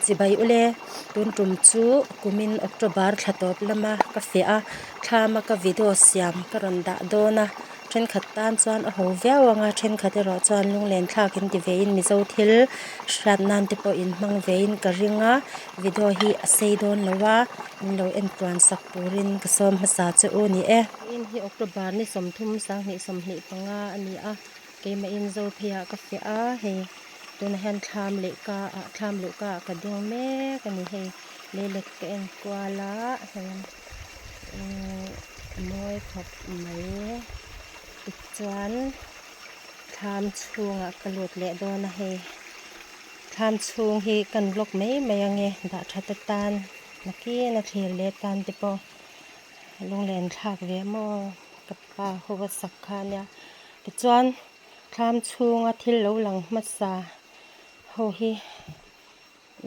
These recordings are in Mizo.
Chibai ule, tun tum chu kumin October thla tawp lama ka fiah a, thlama ka video siam ka rawn dah dawn a, thenkhat tan chuan a ho viau ang a, thenkhat erawh chuan lunglen thlak in ti vein Mizo thil hriat nan te pawh in hmang vein ka ring a, video hi a sei dawn lo a, min lo en tluan sak turin ka sawm hmasa che u ni e. In hi October ni 30 2025 a ni a, keimahin Zopheiah ka fiah a, hei. Tunah hian thlam leh ka ah thlam luh ka ah ka ding mek a ni hei leilet ka en kual a hei imm a mawi khawp mai tichuan thlam chhungah ka lut leh dawn a hei thlam chhung hi kan vlog mai mai ange dah that atan nakin a thlir leh tan te pawh lunglen thlak ve maw ka pa ho a sak kha ania tichuan. Thlam chhunga thil lo lang hmasa ho hi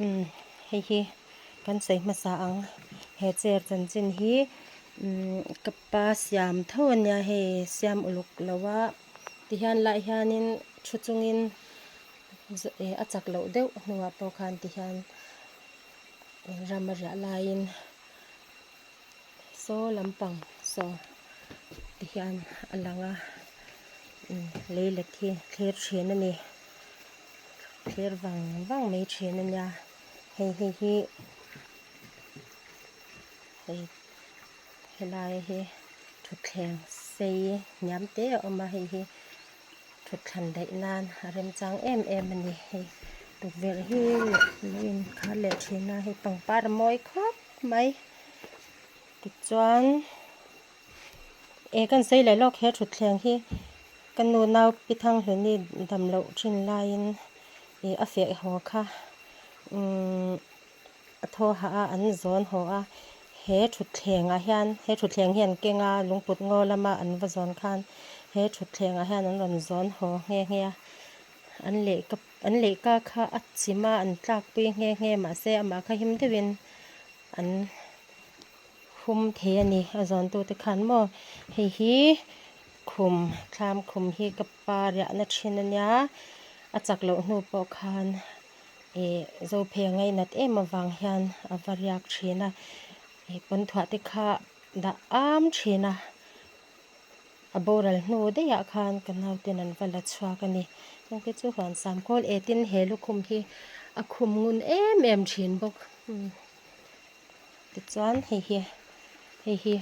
umm hei hi kan sawi hmasa ang he chair chanchin hi umm ka pa siam tho a nia hei siam uluk lo a tihian lai hianin thu chungin eh a chak loh deuh hnuah pawh khan tihian ram a riah laiin. Saw lampang saw ti hian a lang a umm leilet hi thlir thin a ni thlir vang vang mai thin a nia hei hei hi hei helai hi thutthleng sei hniam te a awm a hei hi thutthlan daih nan a remchang em em a ni hei tukverh hi lo inkhar leh thin a hei pangpar a mawi khawp mai. Tichuan eh kan sawi leh lawk he thutthleng hi ka nu nau pi Thanghluni dam loh thin laiin ih a feh haw kha umm a thaw hah a an zawn haw a he thutthleng ah hian he thutthleng hi an keng a lungput ngaw lama an va zawn khan he thutthleng ah hian an rawn zawn haw nghe nghe a an lehka an lehka kha a chim a an tlak pui nghe nghe mahse amah kha him deuhin an hum thei a ni a zawn tute khan maw hei hi khum thlam khum hi ka pa riahna thin a nia a chak loh hnu pawh khan ih zophei a ngainat em avang hian a va riak thin a ih pawnthuah te kha dah am thin a. A boral hnu daihah khan ka nauten an va la chhuak a ni. Hengte chu huan sam khawl etin he lukhum hi a khum ngun em em thin bawk. Tichuan hei hi hei hi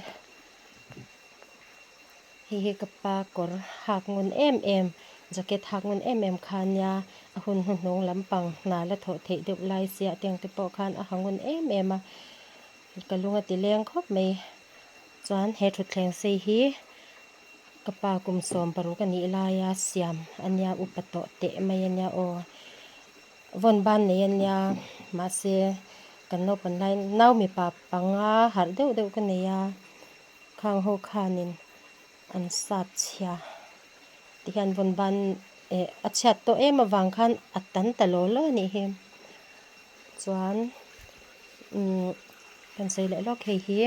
hei hi ka pa kawr hak ngun em em jacket hak ngun em em kha ania a hun hnuhnung lampang hna la thawh theih deuh lai sia tiang te pawh khan a ha ngun em em a ka lung a ti leng khawp mai. Chuan he thutthleng sei hi ka pa kum 16 a nih laia siam a nia upa tawh teh mai a nia aw vawn ban nei a nia mahse kan naupang lai nau mipa panga harh deuh deuh ka nei a khang ho khanin an sat chhia tihian vawn ban eh a chhiat tawh em avang khan a tan ta law law a nih hi chuan umm kan sawi leh lawk hei hi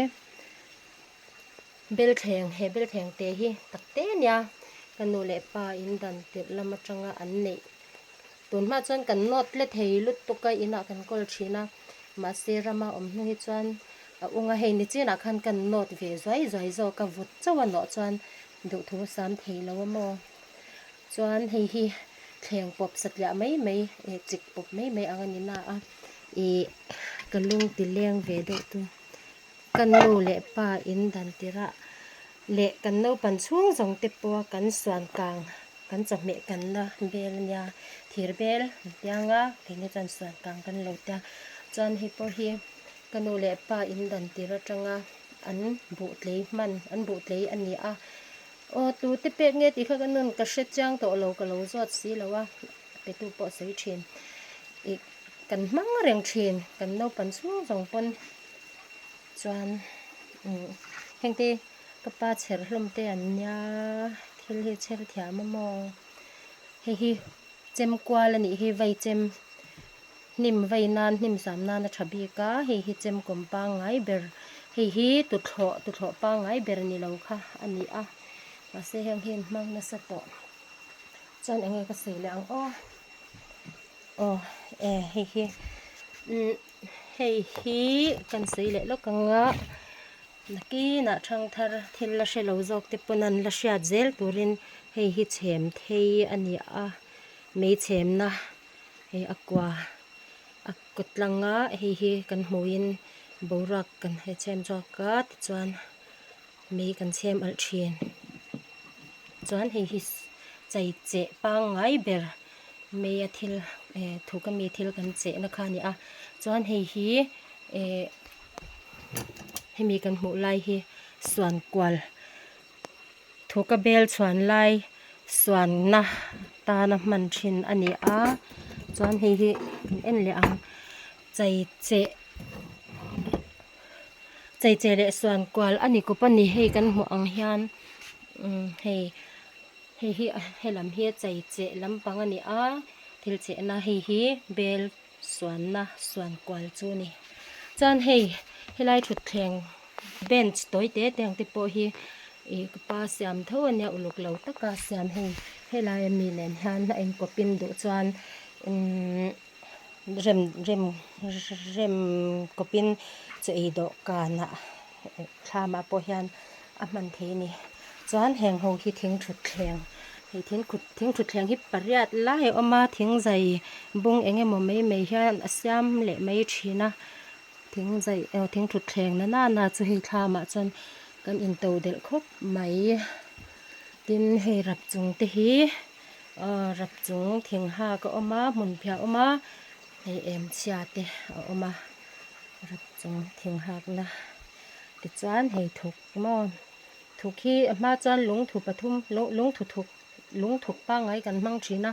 belthleng he belthleng te hi tak te a nia ka nu leh pa in dan tirh lam atanga an neih tun hma chuan kan nawt tle thei lutuk a inah kan kawl thin a mahse rama awm hnu hi chuan a ung a hei nichinah khan kan nawt ve zuai zuai zawk a vut chauh a nawh chuan duhthu a sam thei lo a maw. Chuan hei hi thleng pawp satliah mai mai eh chik pawp mai mai ang a ni na a ih ka lung ti leng ve deuh tu ka nu leh pa in dan tirah leh kan naupang chhung zawng te pawha kan suan kang kan chawhmeh kan la bel a nia thir bel an piang a keini chuan suan kang kan lo tia chuan hei pawh hi ka nu leh pa in dan tir atanga an buh tlei hman an buh tlei a ni a. Aw tute pek nge tih kha ka nun ka hre chiang tawh lo ka lo zawt si lo a petu pawh a sawi thin ih kan hmang reng thin kan naupang chhung zawng pawn chuan umm heng te ka pa chher hlawm te an nia thil hi chher thiam a maw hei hi chem kual a nih hi vai chem hnim vai nan hnim zam nan a tha bik a hei hi chem kawm pangngai ber hei hi tuthlawh tuthlawh pangngai ber ni lo kha a ni a mahse heng hi an hmang nasa tawh chuan eng nge ka sawi leh ang aw aw e hei hi. Umm hei hi kan sawi leh lawk ang a nakinah thangthar thil la hre lo zawk te pawn an la hriat zel turin hei hi chhem thei a ni a mei chhemna hei a kua a kaw tlang a hei hi kan hmuhin boruak kan he chhem chhuak a tichuan mei kan chhem alh thin chuan hei hi chei cheh pangngai ber mai a thil eh thuk ami thil kan cheh na kha a ni a chuan hei hi eh hemi kan hmuh lai hi suan kual thuk a bel chhuan lai suanna tana hman thin a ni a chuan hei hi kan en leh ang chei cheh chei cheh leh suan kual a ni kawp a ni hei kan hmuh ang hian umm hei. Hei hi helam hi chei cheh lampang a ni a thil chehna hei hi bel suanna suan kual chu a ni chuan hei helai thutthleng bench tawi te te ang te pawh hi ih ka pa siam tho a nia uluk lo taka siam hei helai ami nen hian a inkawp in duh chuan imm rem rem rem kawp in chaw ei dawhkanah thlamah pawh hian a hman thei a ni chuan heng ho hi thing thutthleng hei thing thing thutthleng hi pariat lai a awm a thing zai bung eng emaw mai mai hian a siam leh mai thin a thing zai aw thing thutthleng na nana chu hei thlamah chuan kan into delh khawp mai tin hei rap chung te hi aw rap chung thing hak a awm a hmun phiah a awm a hei em chhia te a awm a rap chung thing hakna tichuan hei thuk maw thuk hi a hma chuan lungthu pathum lungthu thuk lungthuk pangngai kan hmang thin a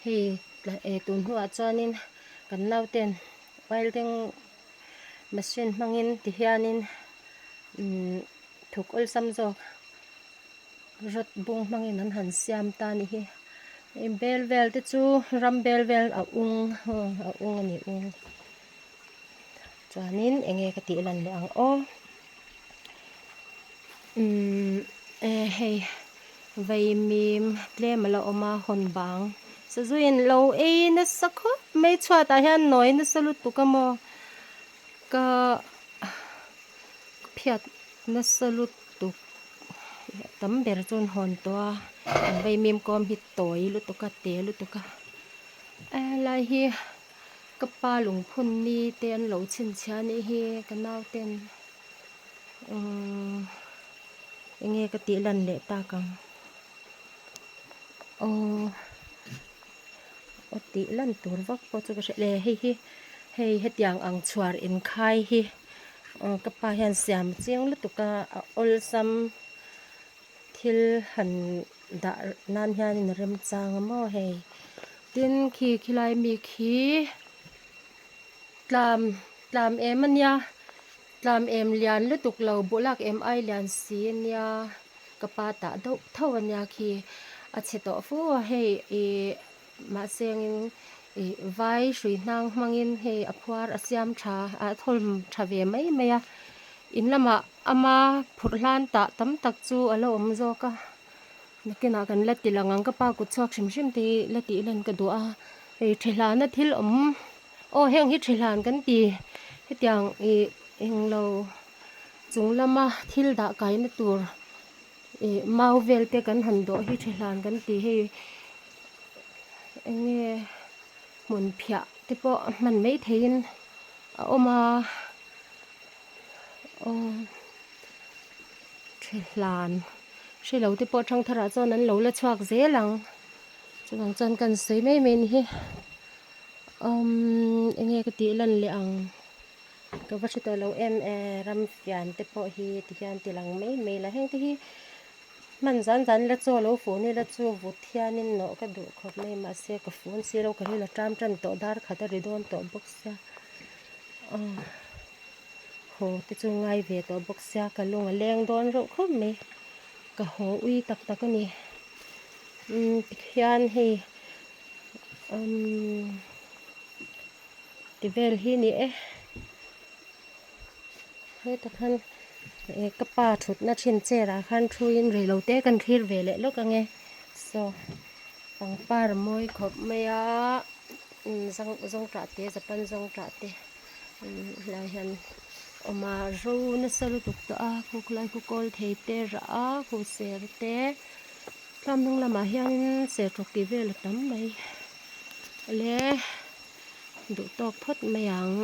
hei eh tun hnuah chuanin kan nauten welding machine hmangin ti hianin umm thuk awlsam zawk rod bung hmangin an han siam ta a ni hi hei bel vel te chu ram bel vel a ung a ung a ni ung. Chuanin eng nge ka tih lan leh ang aw umm eh hei vaimim tlem a la awm a hawn bang sazuiin lo ei nasa khawp mai chhuatah hian nawi nasa lutuk a maw ka phiat nasa lutuk tam ber chu an hawn tawh a an vaimim kawm hi tawi lutuk a te lutuk a helai hi. Ka pa lungphun ni te an lo chhinchhiah a nih hi ka nau ten umm eng nge ka tih lan leh tak ang aww aw tih lan tur vak pawh chu ka hre le hei hi hei hetiang ang chhuar inkhai hi ka pa hian siam chiang lutuk a a awlsam thil han dah nan hianin a remchang a maw hei tin khi khilai mi khi tlam tlam em a nia tlam em lian lutuk lo buh lak em ai lian si a nia ka pa tah deuh tho a nia khi a chhe tawh fu a hei ih mahse engin ih vai hrui hnang hmangin hei a phuar a siam tha a thawm tha ve mai mai a in lamah Ama phurh hlan tah tam tak chu a la awm zawk a, nakinah kan la ti lang ang ka pa kut chhuak hrim hrim te hi la tih lan ka duh a, hei ṭhihlana thil awm aw heng hi ṭhihlan kan ti hetiang ih englo chung lama thil dah kaina tur ih mau vel te kan han dawh hi ṭhihlan kan ti hei eng nge hmun phiah te pawh hman mai theihin a awm a. Aw thehlan hrelo te pawh thangtharah chuan an lo la chhuak zel ang chuvang chuan kan sawi mai mai a ni hi umm eng nge ka tih lan leh ang ka va hre tawh lo em em ram fian te pawh hi ti hian ti lang mai mai la heng te hi hman zan zan la chaw lo fun ila chu vut hianin nawh ka duh khawp mai mahse ka fun si lo ka rilru a ṭam ṭan tawh dar khat a ri dawn tawh bawk sia aw. Haw te chu ngai ve tawh bawk sia ka lung a leng dawn reuh khawp mai ka haw ui tak tak a ni umm tikhian hei umm ti vel hi ni e hetah khan eh ka pa thutna thin chair ah khan thu in rei lo te kan thlir ve leh lawk ang e saw pangpar a mawi khawp mai a umm zawngṭah te japan zawngṭah te. Helai hian awm a ro nasa lutuk tawh a khu khulai khu kawl thei te rah a khu ser te thlam hnung lamah hianin sertawk tih vel a tam mai awle duh tawk phawt mai ang.